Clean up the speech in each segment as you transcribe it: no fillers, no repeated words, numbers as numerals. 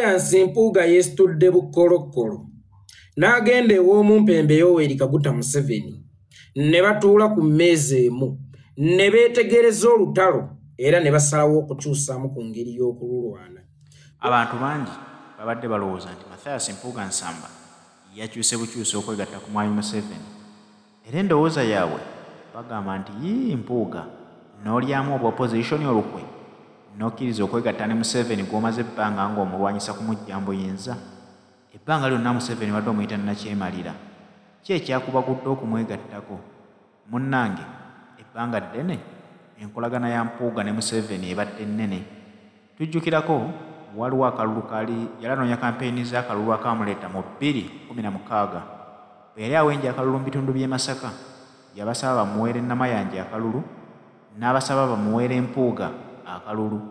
Mathias Mpuuga yeesitudde bukolokolo n'agenda ew'omumpembe Yoweri Kaguta Museveni ne batuula ku mmeeza emu ne beetegereza olutalo era ne basalawo okukyusaamu ku ngeri y'okululwana. Abantu bangi babadde balowooza nti Mathias Mpuuga Nsamba yakyuse bukyusi okwegatta ku Mwami Museveni era endowooza yaabwe bagamba nti yii Mpuuga n'olyamu obwa opposition olukwe n'okkiriza okwegatta ne Museveni gw'omaze ebbanga ng'omulwanyisa kumuggya mu buyinza. Ebbanga lyonna Museveni wadde omuyita nnakyemalira, ki ekyakubagudde okumwegattako? Munnange ebbanga ddene enkolagana ya Mpuuga ne Museveni ebadde nnene. Tujjukirako waliwo akalulu kaali yali anoonya kampeyini z'akalulu akaamuleeta mu 2016. Bwe yali awenja akalulu mu bitundu by'e Masaka, yabasaba bamuweere Namayanja akalulu n'abasaba bamuweere Mpuuga akalulu.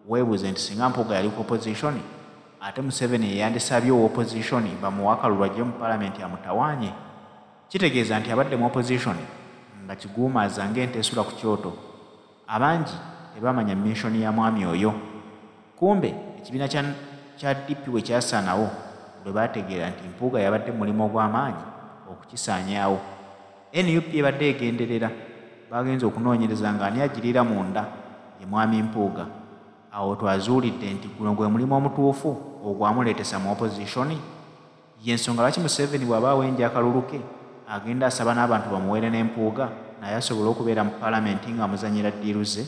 Weebuuze nti singa Mpuuga yali ku opposition, ate Museveni yeyandisabye owa opposition bamuwe akalulu ajje mu paalamenti amutawaanye. Kitegeeza nti abadde mu opposition nga kiguumaaza ng'ente esula ku kyoto. Abangi tebamanya mission ya mwami oyo. Kumbe ekibiina kya DP bwe kyasaanawo lwe baategeera nti Mpuuga yabadde mu mulimu ogw'amaanyi okukisaanyaawo. NUP ebadde egenderera, baagenze okunoonyereza ng'ani agiriira munda ye mwami Mpuuga. Awo twazuulidde nti guno gwe mulimu omutuufu ogwamuleetesa mu opposition. Y'ensonga lwaki Museveni bw'aba awenja akalulu ke agenda asaba n'abantu bamuweere ne Mpuuga naye asobole okubeera mu paalamenti ng'amuzannyira ddiiru ze.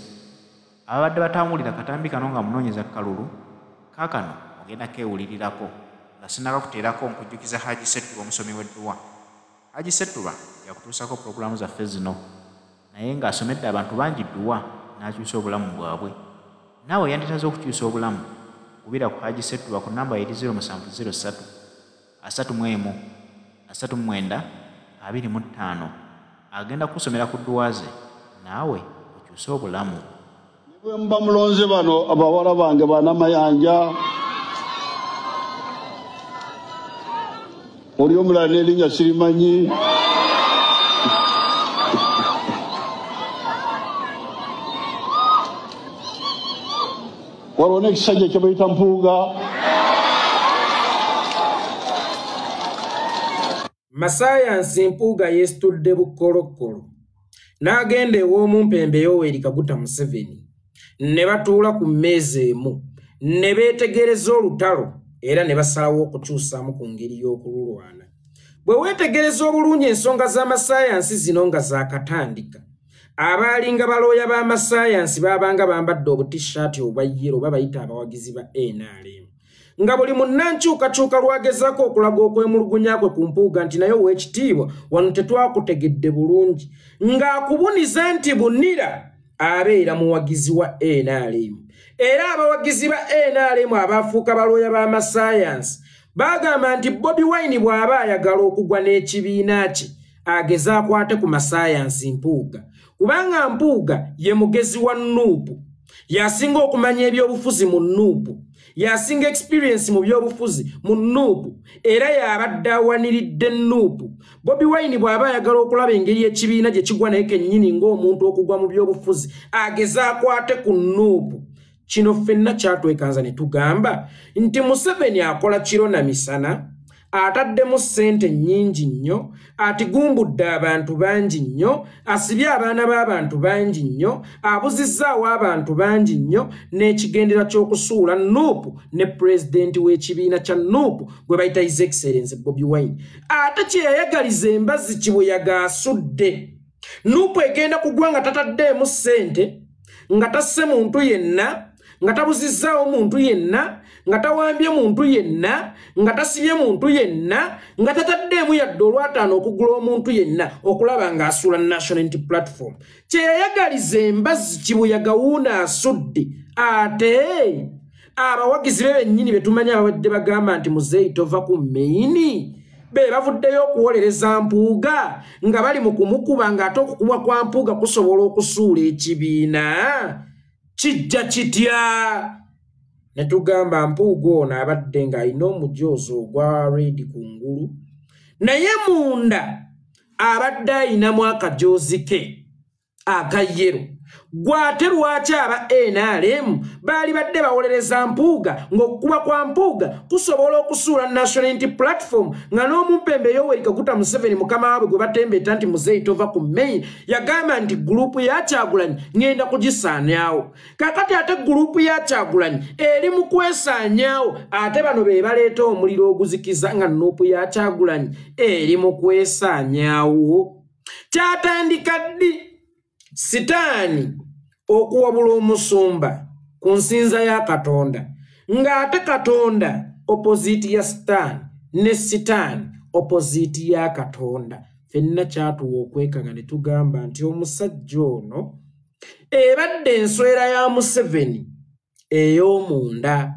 Ababadde batawulira katambi kano nga munoonyeza kalulu kaakano ogenda keewulirirako. Nga sinnakakuteerako nkujjukiza Haji Ssettuba omusomi w'edduwa. Haji Ssettuba yakutuusaako pulogulaamu zaffe zino naye ng'asomedde abantu bangi dduwa n'akyusa obulamu bwabwe. Naawe yanditaze okukyusa obulamu kubira ku Haji Ssettuba ku namba eri 0703 31 39 25. Agenda kusomera ku dduwa ze naawe okyuse obulamu. Bwe muba mulonze bano abawala bange banamayanja oli omulala n'erinnya sirimanyi. Waliwo n'ekisajja kye bayita Mpuuga. Mathias Mpuuga yeesitudde bukolokolo n'agenda ew'omumpembe Yoweri Kaguta Museveni ne batuula ku mmeeza emu ne beetegereza olutalo era ne basalawo okukyusaamu ku ngeri y'okululwana. Bwe weetegereza obulungi ensonga z'amasayansi zino nga zaakatandika, abaalinga balooya b'amasayansi baabanga bambadde obutishaati obwa yero oba bayita abawagizi ba NRM. Nga buli munnankyukakyuka lwagezaako okulaga okwemulugunya kwe ku Mpuuga nti naye ow'ekitiibwa wano tetwakutegedde bulungi, ng'akubuniza nti bunira abeera muwagizi wa NRM. Era abawagizi ba NRM abaafuuka balooya b'amasayansi bagamba nti Bobi Wine bw'aba ayagala okugwa n'ekibiina kye agezaako ate ku masayansi Mpuuga, kubanga Mpuuga ye mugezi wa NUP, yasinga okumanya ebyobufuzi mu NUP, yasinga experience mu byobufuzi mu NUP, era yabadde awaniridde NUP. Bobi Wine bw'aba ayagala okulaba engeri ekibiina gye kigwa naye kennyini ng'omuntu okugwa mu byobufuzi agezaako ate ku NUP. Kino ffenna kyatwekanza ne tugamba nti Museveni akola kiro na misana, ataddemu ssente nnyingi nnyo, atigumbudde abantu bangi nnyo, asibye abaana b'abantu bangi nnyo, abuzizzaawo abantu bangi nnyo n'ekigendera ky'okusuula NUP ne pulezidenti w'ekibiina kya NUP gwe bayita His Excellency Bobi Wine. Ate kye yayagaliza embazzi kibuyaga asudde. NUP egenda kugwa nga tataddeemu ssente, nga tasse muntu yenna, nga tabuzizzaawo muntu yenna, nga tawambye muntu yenna, nga tasibye muntu yenna, nga tataddeemu yadde olwataano okugula omuntu yenna okulaba ng'asuula National Unity Platform. Kye yayagaliza embazzi kibuyaga wuuno asudde. Ate abawagizi be bennyini be tumanyi ababadde bagamba nti muzeeyi tova ku mmeini be bavuddeyo okuwolereza Mpuuga nga bali mu kumukuba, ng'ate okukubwa kwa Mpuuga kusobola okusuula ekibiina. Kijja kitya? Ne tugamba Mpuuga ono abadde ng'alina omujoozi ogwa redi kungulu, naye munda abadde ayinamu akajoozi ke aka yero. Gwate lwaki aba NRM baali badde bawolereza Mpuuga ng'okukuba kwa Mpuuga kusobola okusuula National Unity Platform, nga n'omumpembe Yoweri Kaguta Museveni mukama waabwe gwe batembeeta nti muzeeyi tova ku main, yagamba nti gurupu ya Kyagulanyi ngenda kugisaanyaawo. Kaakati ate gurupu ya Kyagulanyi eri mu kwesaanyaawo, ate bano be baleeta omuliro oguzikiza nga nuupu ya Kyagulanyi eri mu kwesaanyaawo. Kyatandika ddi Sitaani okuwabula omusumba ku nsinza ya Katonda, ng'ate Katonda opposite ya Sitaani ne Sitaani opposite ya Katonda? Ffenna kyatuwa okwekanga ne tugamba nti omusajja ono ebadde enswera ya Museveni ey'omunda.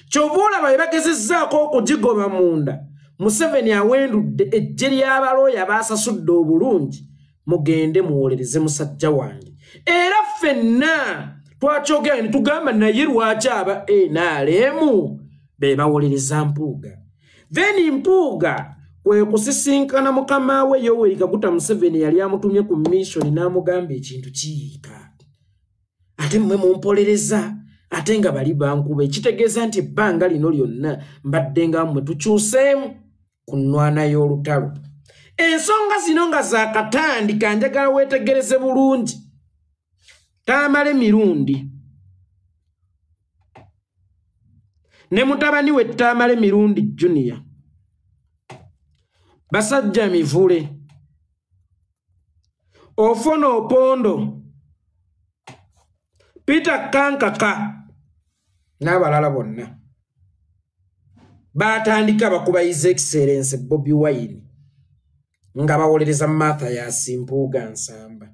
Kyova olaba bwe bagezezzaako okugigoba munda, Museveni awendudde eggye ly'abalooya baasasudde obulungi, mugende muwolereze musajja wange. Era ffenna twakyogera ne tugamba naye lwaki aba NRM be bawolereza Mpuuga? Then Mpuuga kwe kusisinkana mukama we Yoweri Kaguta Museveni yali amutumye ku mission n'amugamba ekintu kiyiika, ate mmwe mumpolereza, ate nga bali bankuba, ekitegeeza nti ebbanga lino lyonna mbadde nga mmwe tukyuseemu ku nnwana y'olutalo. Ensonga zino nga zaakatandika, njagala weetegereze bulungi. Tamale Mirundi ne mutabani we Tamale Mirundi Junior, Basajja Mivule, Ofono Opondo, Peter Kankaka n'abalala bonna baatandika bakuba His Excellency Bobi Wine nga bawolereza Mathias Mpuuga Nsamba.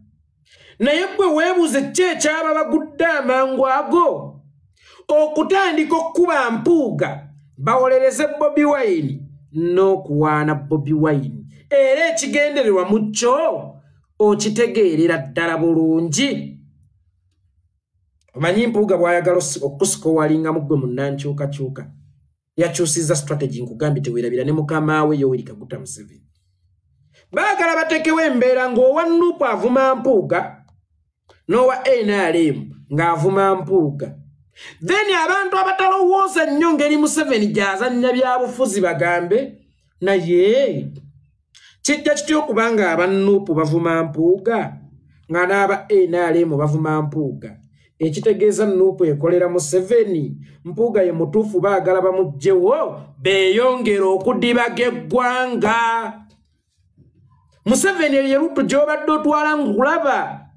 Naye gwe weebuuze ki ekyaba bagudde amangu ago okutandika okukuba Mpuuga, bawolereze Bobi Wine n'okuwaana Bobi Wine, era ekigendererwa mu kyo okitegeerera ddala bulungi. Omanyi Mpuuga bw'ayagala okusikowalingamu ggwe munnankyukakyuka, yakyusizza strategy. Nkugambye teweerabira ne mukama we Yoweri Kaguta Museveni. Baagala bateekewo embeera ng'owa Nuupu avuma Mpuuga n'owa NRM ng'avuma Mpuuga. Then abantu abatalowooza nnyo ngeri Museveni gy'azannya byabufuzi bagambe naye kijja kitya okubanga aba Nuupu bavuma Mpuuga nga n'aba NRM bavuma Mpuuga? Ekitegeeza Nuupu ekolera Museveni, Mpuuga ye mutuufu, baagala bamuggyewo beeyongere okudibaga eggwanga. Museveni ye lutu gy'obadde otwala nkulaba,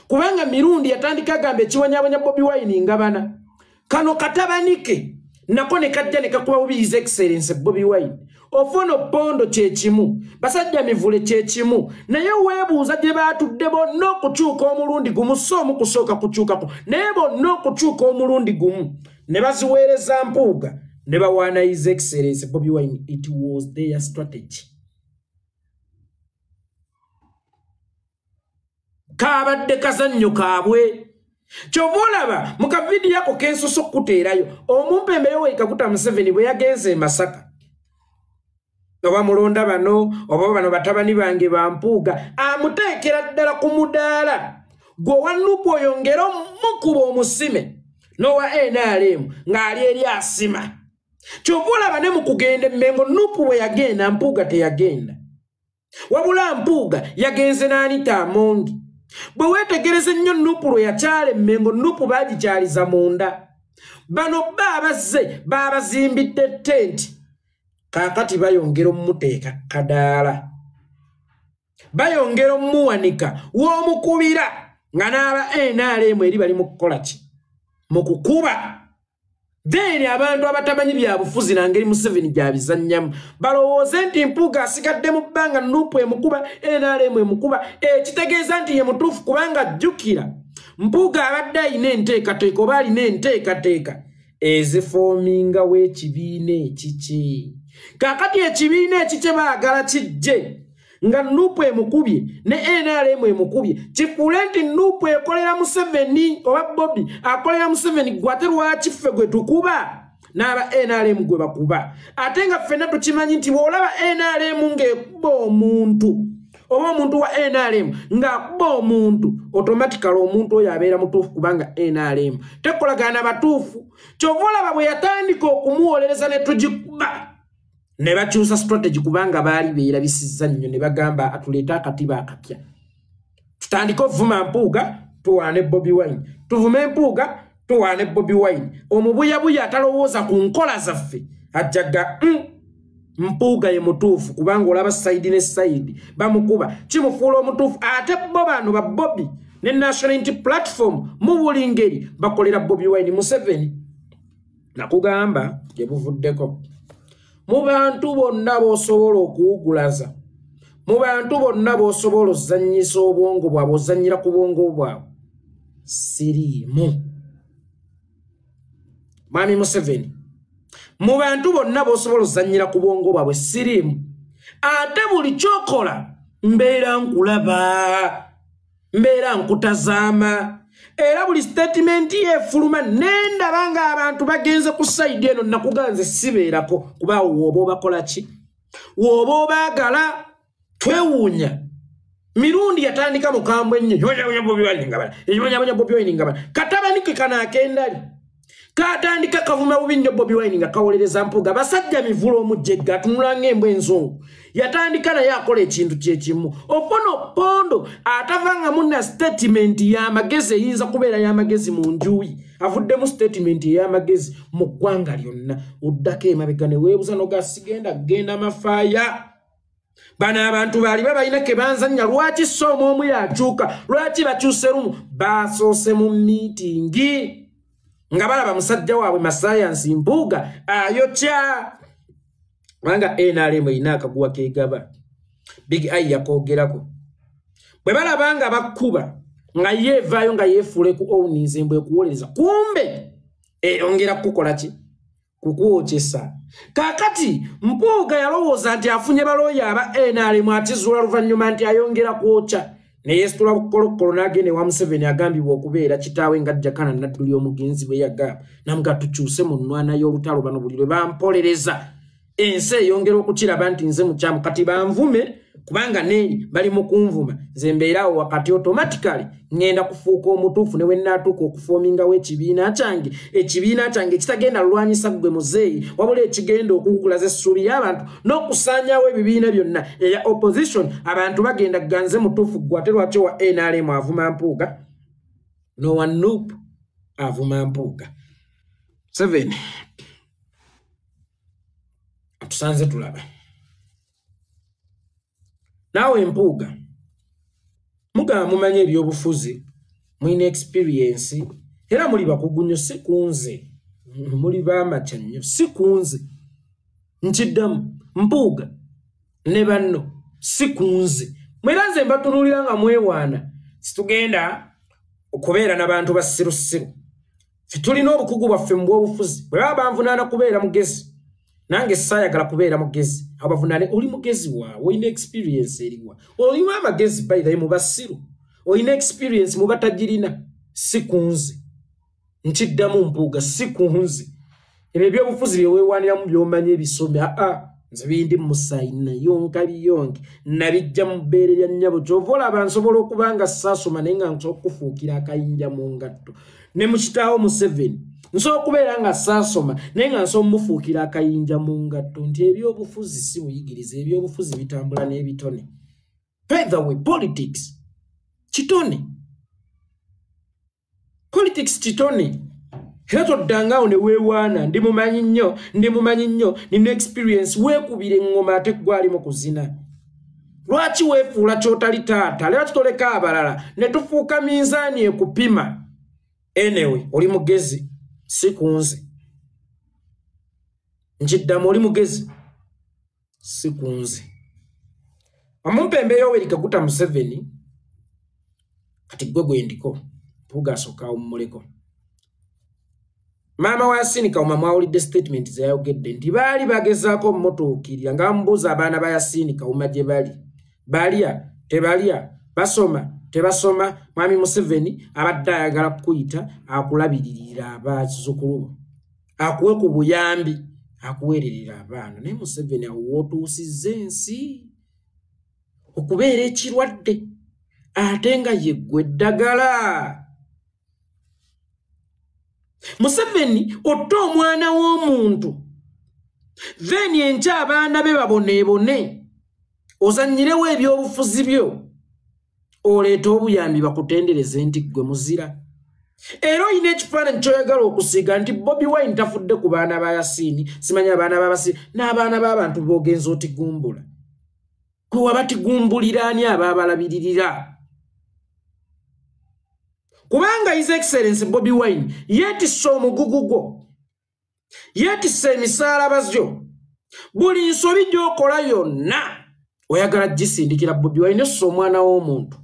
kubanga Mirundi yatandika agamba ekiwonyabonya Bobi Wine nga bana kano katabanike nako ne kajja ne kakuba bubi His Excellency Bobi Wine. Ofono Pondo kyekimu, Basajja Mivule kyekimu. Naye weebuuza gye baatudde bonna okukyuka omulundi gumu, so omu kusooka kukyukako, naye bonna okukyuka omulundi gumu ne baziweereza Mpuuga ne bawaana His Excellency Bobi Wine. It was their strategy. Kabadde kazannyo kaabwe. Kyova olaba mu kavidiyo ako kensoso okuteerayo omumpembe Yoweri Kaguta Museveni bwe yagenze e Masaka, oba mulonda bano oba bano batabani bange ba Mpuuga, amuteekera ddala ku mudaala gwe owa Nuupu oyongere omukuba omusime n'owa NRM ng'ali eri asima. Kyova olaba ne mu kugenda Emmengo, Nuupu bwe yagenda Mpuuga teyagenda, wabula Mpuuga yagenze n'Anita Amongi. Bwe weetegereza ennyo Nuupu lwe yakyala Emmengo, Nuupu baagikyaliza munda. Bano ba abazze baabazimbidde tenti, kaakati bayongera ommuteeka kadaala, bayongera ommuwanika w'omukubira nga n'aba NRM eri bali mu kukola ki? Mu kukuba. Then abantu abatamanyi byabufuzi na ngeri Museveni gy'abizannyamu balowooze nti Mpuuga asigadde mu bbanga, Nuupu emukuba, NRM emukuba, ekitegeeza nti ye mutuufu, kubanga jjukira Mpuuga abadde alina enteekateeka oba alina enteekateeka ezifoomingawo ekibiina ekiki. Kaakati ekibiina ekikye baagala kijje nga Nuupu emukubye ne NRM emukubye, kifuule nti Nuupu ekolera Museveni oba Bobi akolera Museveni, gwe ate lwaki ffe gwe tukuba n'aba NRM gwe bakuba? Ate nga ffenna tukimanyi nti bw'olaba NRM ng'ekuba omuntu oba omuntu wa NRM ng'akuba omuntu, automatically omuntu oyo abeera mutuufu kubanga NRM tekolagana batuufu. Kyova olaba bwe yatandika okumuwolereza ne tugikuba ne bakyusa strategy kubanga baali beerabisizza nnyo ne bagamba atuleete akatiba akapya. Tutandike ovuma Mpuuga tuwaane Bobi Wine, tuvume Mpuuga tuwaane Bobi Wine. Omubuyabuya atalowooza ku nkola zaffe ajjaga Mpuuga ye mutuufu kubanga olaba side ne side bamukuba kimufuula omutuufu. Ate bo bano ba Bobi ne National Unity Platform mu buli ngeri bakolera Bobi Wine. Museveni nakugamba gye buvuddeko, mu bantu bonna b'osobola okuwugulaza, mu bantu bonna b'osobola ozannyisa obwongo bwabwe, ozannyira ku bwongo bwabwe, siriimu. Mwami Museveni, mu bantu bonna b'osobola ozannyira ku bwongo bwabwe, siriimu. Ate buli ky'okola mbeera nkulaba, mbeera nkutazaama, era buli statement yefuluma nendaba ng'abantu bagenze ku side eno. Nakuganze sibeerako kuba w'oba obakola ki, w'oba obaagala. Twewuunya mirundi yatandika mukambwe ennyo, Bobi Wine nga bala katabani ke kano ak'endali katandika kavuma bubi nnyo Bobi Wine nga kawolereza Mpuuga. Basajja mivula omujjegga atunula ng'embwa enzungu, yatandika naye akola ekintu kyekimu. Opono Pondo atavanga munna statement y'amagezi eyinza kubeera y'amagezi mu njuyi, avuddemu statement ey'amagezi mu ggwanga lyonna. Oddako emabega ne weebuza noga sigenda genda mafaaya. Bano abantu baali balina ke banzannya, lwaki so omu yakyuka, lwaki bakyuse lumu? Basoose mu miitingi nga balaba musajja waabwe Masayansi Mpuuga ayokya, kubanga NRM erina akaguwa kegaba. Big Eye yakoogerako. Bwe balaba nga bakkuba nga ye evaayo nga yeefuula ku owninze mbwe ekuwolereza, kumbe eyongera kukukola ki? Kukwokyesa. Kaakati Mpuuga yalowooza nti afunye balooya aba NRM, akizuula luvannyuma nti ayongera kwokya, ne yeesitula bukolokolo n'agenda ewa Museveni agambibwa okubeera kitaawe nga Jakana Nadduli omugenzi bwe yagamba, namuga tukyuse mu nnwana y'olutalo, bano buli lwe bampolereza ensi eyongera okukiraba nti nze mukyamu, kati banvume kubanga neeri bali mu kunvuma, nze mbeeraawo wakati automatically ŋŋenda kufuuka omutuufu ne we nnaatuuka okufoomingawo ekibiina kyange, ekibiina kyange ekitagenda lulwanyisa ggwe muzeeyi, wabula ekigenda okukulaza essuubi y'abantu n'okusaanyaawo ebibiina byonna eya opposition. Abantu bagenda ganze mutuufu ggwe, ate lwaki wa NRM avuma Mpuuga n'owa NUP avuma Mpuuga? 7 atusanze tulaba. Naawe Mpuuga mugamba mumanyi ebyobufuzi, mulina experience, era muli bakugu nnyo, si kunze, muli baamakya nnyo, si kunze. Nkiddamu, Mpuuga ne banno si kunze. Mwera nze mbatunuulira nga mwewaana, situgenda okubeera n'abantu basirusiru. Ffe tulina obukugu bwaffe mu bw'obufuzi. Bwe baba banvunaana kubeera mugezi, nange saayagala kubeera mugezi. Abavunaane oli mugezi waawe, olina experience eriwa, olina amagezi by the way mu basiru, olina experience mu batagirina, si kunze. Nkiddamu Mpuuga, si kunze. Ebyo ebyobufuzi bye weewaaniramu by'omanyi ebisome, aa nze bindi mu musaayi nayonka biyonke, nabijja mu bbeere lya nnyabo. Ky'ova olaba nsobola okuba nga saasoma naye nga nsobola okufuukira akayinja mu ngatto. Ne mu kitaawo Museveni nsobola okubeera nga saasoma naye nga nsobola omufuukira akayinja mu ngatto, nti ebyobufuzi si buyigirize, ebyobufuzi bitambula n'ebitone. By the way, politics kitone, politics kitone. Era toddangaawo ne weewaana ndi mumanyi nnyo, ndi mumanyi nnyo, nina experience. Weekubira eŋŋoma ate gwali mu kuzina. Lwaki weefuula ky'otali taata? Lwaki tutoleka abalala ne tufuuka minzaani ekupima? Anyway, oli mugezi, si kunze. Nkiddamu, oli mugezi, si kunze. Omumpembe Yoweri Kaguta Museveni, kati gwe gwendiko, Mpuuga asooka awummuleko. Maama wa Yasini Kawuma mwawulidde statement ze yayogedde nti baali bagezaako omutuukirira nga bamubuuza abaana ba Yasini Kawuma gye bali, balya tebalya, basoma tebasoma. Mwami Museveni abadde ayagala kukuyita akulabiririra abazzukulu bo, akuwe ku buyambi, akuweererera abaana. Naye Museveni awo w'otuusizza ensi, Okubeera ekirwadde ate nga yeggwe eddagala. Museveni otta omwana w'omuntu, then enkya abaana be baboneebone, ozannyirewo ebyobufuzi byo, oleete obuyambi bakutendereze nti ggwe muzira. Era olina ekifaananyi ky'oyagala okusiiga nti Bobi Wine tafudde ku baana ba Yasiini, simanyi abaana b'abasi n'abaana b'abantu b'ogenza otigumbula. Gwe wabatigumbulira ani abaabalabirira? Kubanga His Excellency Bobi Wine yeetisse omugugu gwo, yeetisse emisaalaba gyo, buli nsobi gy'okola yonna oyagala gisindikira Bobi Wine ossa omwana w'omuntu.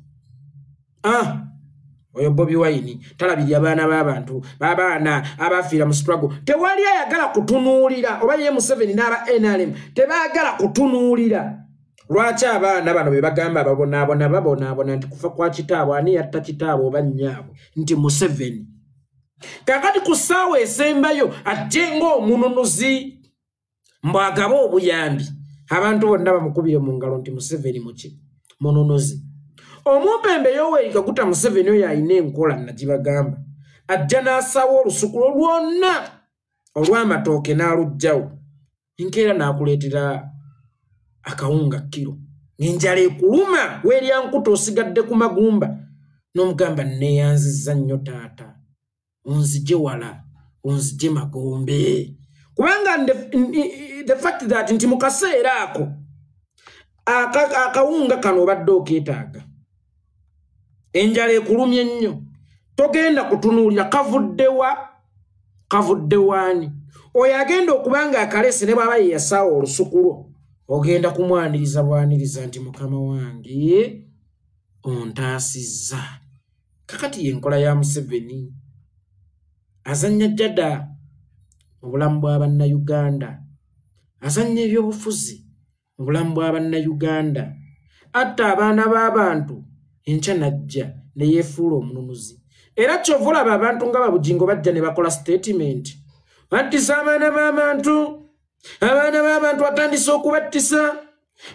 Oyo Bobi Wine talabirira abaana b'abantu, babaana abafiira mu struggle. Tewali ayagala kutunuulira, oba ye Museveni n'aba NRM tebaagala kutunuulira. Lwaki abaana bano be bagamba babonaabona babonaabona nti kufa kwa kitaabwe, ani yatta kitaabwe oba nnyaabwe, nti Museveni. Kaakati ku ssaawa esembayo ajje ng'omununuzi mbw'agaba obuyambi, abantu bonna bamukubire mu ngalo nti Museveni muki mununuzi. Omumpembe Yoweri Kaguta Museveni oyo alina enkola nagibagamba, ajja n'asaawa olusuku lwo lwonna olw'amatooke n'aluggyawo, enkeera n'akuleetera akawunga kiro, ng'enjala ekuluma weerya nkuta osigadde ku magumba, n'omugamba neeyanzizza nnyo taata, onzigye wala, onzigye magombe. Kubanga the fact that nti mu kaseera ako akawunga kano obadde okeetaaga, enjala ekulumye nnyo, togenda kutunuulira kavudde wa, kavudde waani. Oyo agenda okuba nga akaleese ne bw'aba ye yasaawa olusuku lwo, ogenda kumwaniriza bwaniriza nti mukama wange ontaasizza. Kakati y'enkola ya Museveni, azannya jjada mu bulamu bwa bannayuganda, azannya ebyobufuzi mu bulamu bwa bannayuganda, atta abaana b'abantu enkya najja ne yeefuula omununuzi. Era kyova olaba abantu nga Babujingo bajja ne bakola statement, battisa abaana b'abantu, abaana b'abantu atandise okubattisa,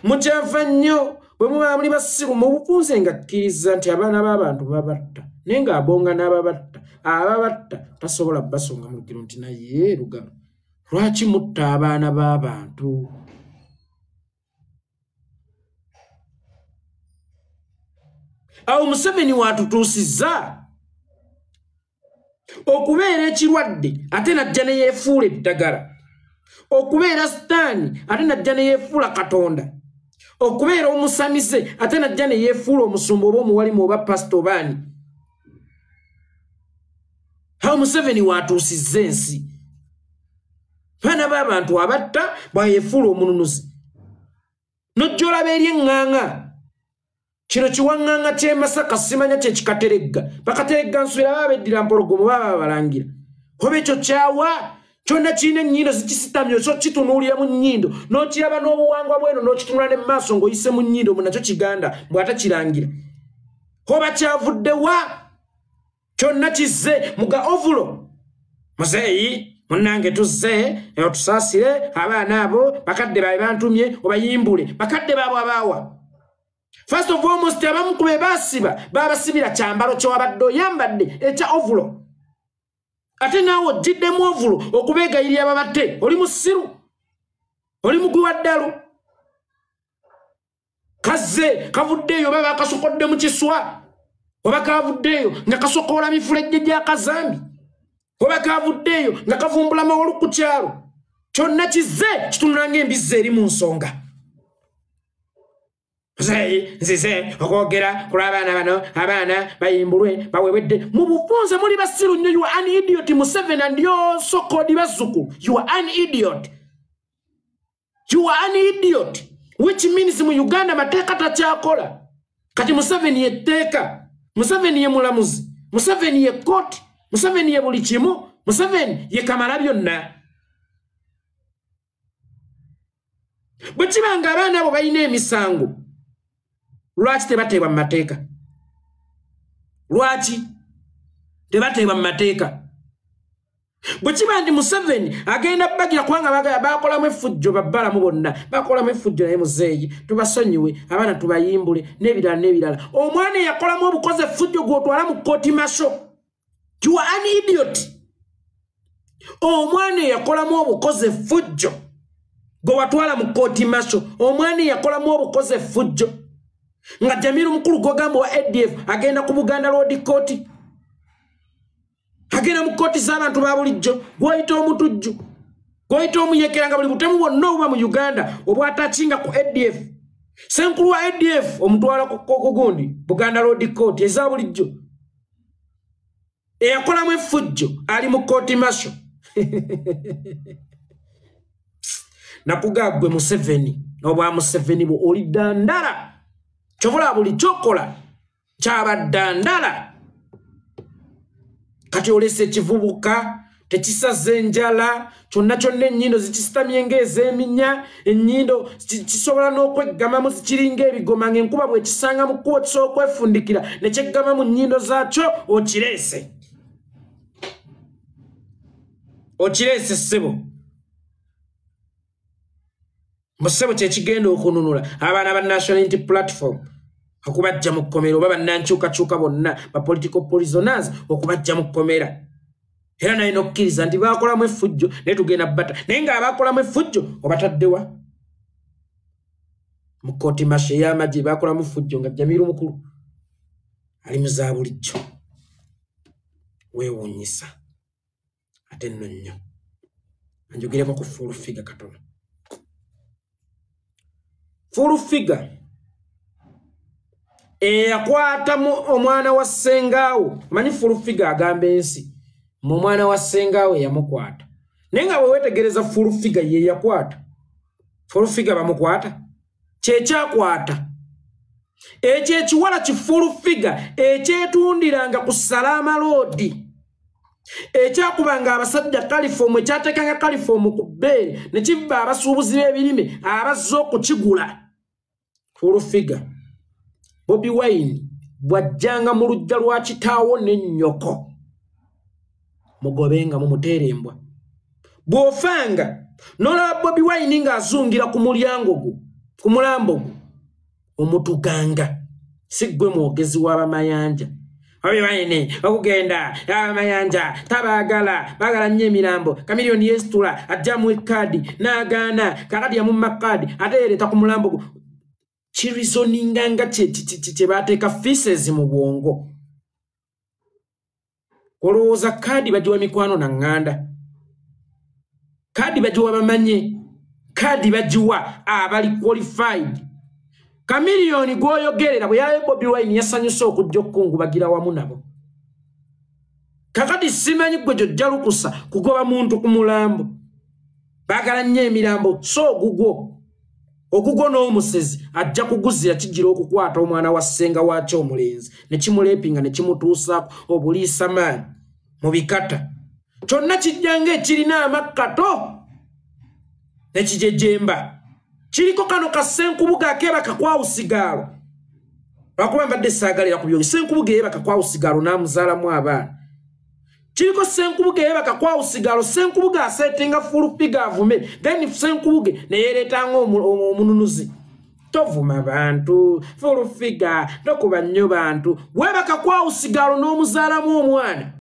mukyafa nnyo bwe muba muli basiru. Mu bufunze nga kkiriza nti abaana b'abantu babatta, naye ng'abonga n'ababatta, ababatta tasobola basonga mu lugero nti naye lugalo lwaki mutta abaana b'abantu? Awo Museveni watutuusizza okubeera ekirwadde ate najja ne yeefuula eddagala, okubeera sitaani ate najja ne yeefuula Katonda, okubeera omusamize ate najja ne yeefuula omusumba oba omuwalimu oba pasita obaani. Awo Museveni watuusizza ensi, baana b'abantu abatta bwayeefuula omununuzi. Nojja olaba eri eŋŋaŋa, kino kiwaŋŋaŋa ky'e Masaka simanya kye kikateregga, bakateregga nswera baba beddira mpologoma baba babalangira, oba ekyo kyawa kyonna kirina ennyindo zikisitamye, so kitunuulira mu nnyindo n'okiraba n'obuwangwa bweno n'okitunula ne mu maaso ng'oyise mu nnyindo mu nakyo kiganda bw'atakirangira, oba kyavudde wa? Kyonna kizze mu ga ovulo. Muzeeyi munnange tuzze otusaasire abaana abo, bakadde baabwe bantumye obayimbule, bakadde baabwe abaawa. First of all, most abamu ku be baasiba baabasibira kyambalo ky'owabadde oyambadde ekya ovulo, ate naawe ojjiddemu ovulo okubeegayirira babatte. Oli musiru, oli mugwi wa ddalu. Kazze kavuddeeyo oba bakasokodde mu kiswa, oba kavuddeeyo nga kasokoola mifulejje gya kazambi, oba kavuddeeyo nga kavumbula mawolu ku kyalo. Kyonna kizze kitunula ng'embizzi eri mu nsonga. Muzeeyi nzize okwogera ku lw'abaana bano, abaana bayimbulwe baweebwedde. Mu bufunze muli basiru nnyo. You are an idiot Museveni and your so-called bazzukulu. You are an idiot. You are an idiot, which means mu Uganda mateeka takyakola. Kati Museveni ye tteeka, Museveni ye mulamuzi, Museveni ye kkooti, Museveni ye buli kimu, Museveni ye kamala byonna. Bwe kiba nga abaana abo balina emisango, lwaki tebateebwa mu mateeka? Lwaki tebateebwa mu mateeka? Bwe kiba nti Museveni agenda bagira kubanga bagala bakolamu effujjo, babbalamu bonna bakolamu effujjo, naye muzeeyi tubasonyiwe, abaana tubayimbule n'ebirala n'ebirala. Omwana eyakolamu obukozi effujjo gw'otwala mu court martial, you are an idiot. Omwana eyakolamu obukozi effujjo gwe watwala mu court martial, omwana eyakolamu obukozi effujjo nga Jamiru Mukulu gw'ogamba wa ADF agenda ku Buganda Road Court, agenda mu kooti z'abantu ba bulijjo, gw'oyita omutujju, gw'oyita omuyekera, nga buli butemu bwonna obuba mu Uganda obwatakinga ku ADF. Ssenkulu wa ADF omutwala ku gundi Buganda Road Court eza bulijjo, eyakolamu effujjo ali mu court martial. Nakuga gwe Museveni n'obwa Museveni bwo oli ddandala, kyovula buli kyokola kyaba ddandala. Kati olese ekivubuka tekisaze enjala, kyonna kyonna ennyindo zikisitamye ng'ez'eminya, ennyindo kisobola n'okweggamamu, zikiringa ebigoma ng'enkuba bw'ekisanga mu kkubo kisobola okwefundikira ne kyeggama mu nnyindo zaakyo. Okireese, okireese ssebo. Mu ssebo kyekigenda okununula abaana ba National Unity Platform okubajja mu kkomera, oba bannankyukakyuka bonna ba political prisoners okubajja mu kkomera. Era naye n'okkiriza nti baakolamu effujjo naye tugenda bata, naye ng'abaakolamu effujjo obataddewa mu court martial ey'amagye. Baakolamu effujjo nga Jamiru Mukulu ali mu za bulijjo. Weewuunyisa ate nno nnyo. Anjogereko ku Full Figure katono. Full Figure eyakwatamu omwana wa ssengaawo, manyi Full Figure agamba ensi mu mwana wa ssengaawo yamukwata, naye nga bwe weetegereza Full Figure ye yakwata. Full Figure bamukwata kyekyakwata ekyo ekiwala ki Full Figure ekyetundiranga ku Salama Road, ekyakubanga abasajja kalifoomu, ekyateekanga kalifoomu ku bbeere ne kiva abasuubuzi b'ebirime abazze okukigula. Full Figure, Bobi Wine bw'ajjanga mu luggya lwa kitaawo ne nnyoko, mugobenga mumuteere embwa. Bw'ofanga n'olaba Bobi Wine ng'azungira ku mulyango gwo, ku mulambo gwo, omutuganga. Si ggwe mwogezi w'abamayanja. Bobi Wine okugenda abamayanja tabaagala, baagala nnyo emirambo. Kamiliyoni yeesitula ajjamu ekkaadi n'agaana, kakati yamumma kaadi ate yereeta ku mulambo gwo. Kireasoninga nga kye bateeka feces mu bwongo. Olowooza kaadi bagiwa mikwano na ŋŋanda, kaadi bagiwa bamanye, kaadi bagiwa abali qualified. Kamiliyoni gw'oyogerera bwe yalabe Bobi Wine yasanyuse okujja okukungubagira wamu nabo. Kakati simanyi gwe gy'ojja lukusa kugoba muntu ku mulambo. Baagala nnyo emirambo, so ogugwo n'omusezi ajja kuguzira kigira okukwata omwana wa ssenga waakyo omulenzi ne kimuleepinga ne kimutuusaako obuliisa maanyi mu bikata. Kyonna kijja ng'ekirina amakkato ne kijejemba. Kiriko kano ka Ssenkubuge akeebaka kwawusigaalo, lwakuba mbadde saagalira ku byogi. Ssenkubuge yeebaka kwawusigaalo n'amuzaalamu abaana. Kiriko Ssenkubuge yeebaka kwawusigaalo, Ssenkubuge aseetinga Full Figure avume, then Ssenkubuge ne yeereetanga omununuzi. Tovuma bantu Full Figure, tokuba nnyo bantu. Weebaka kwawusigaalo n'omuzaalamu omwana.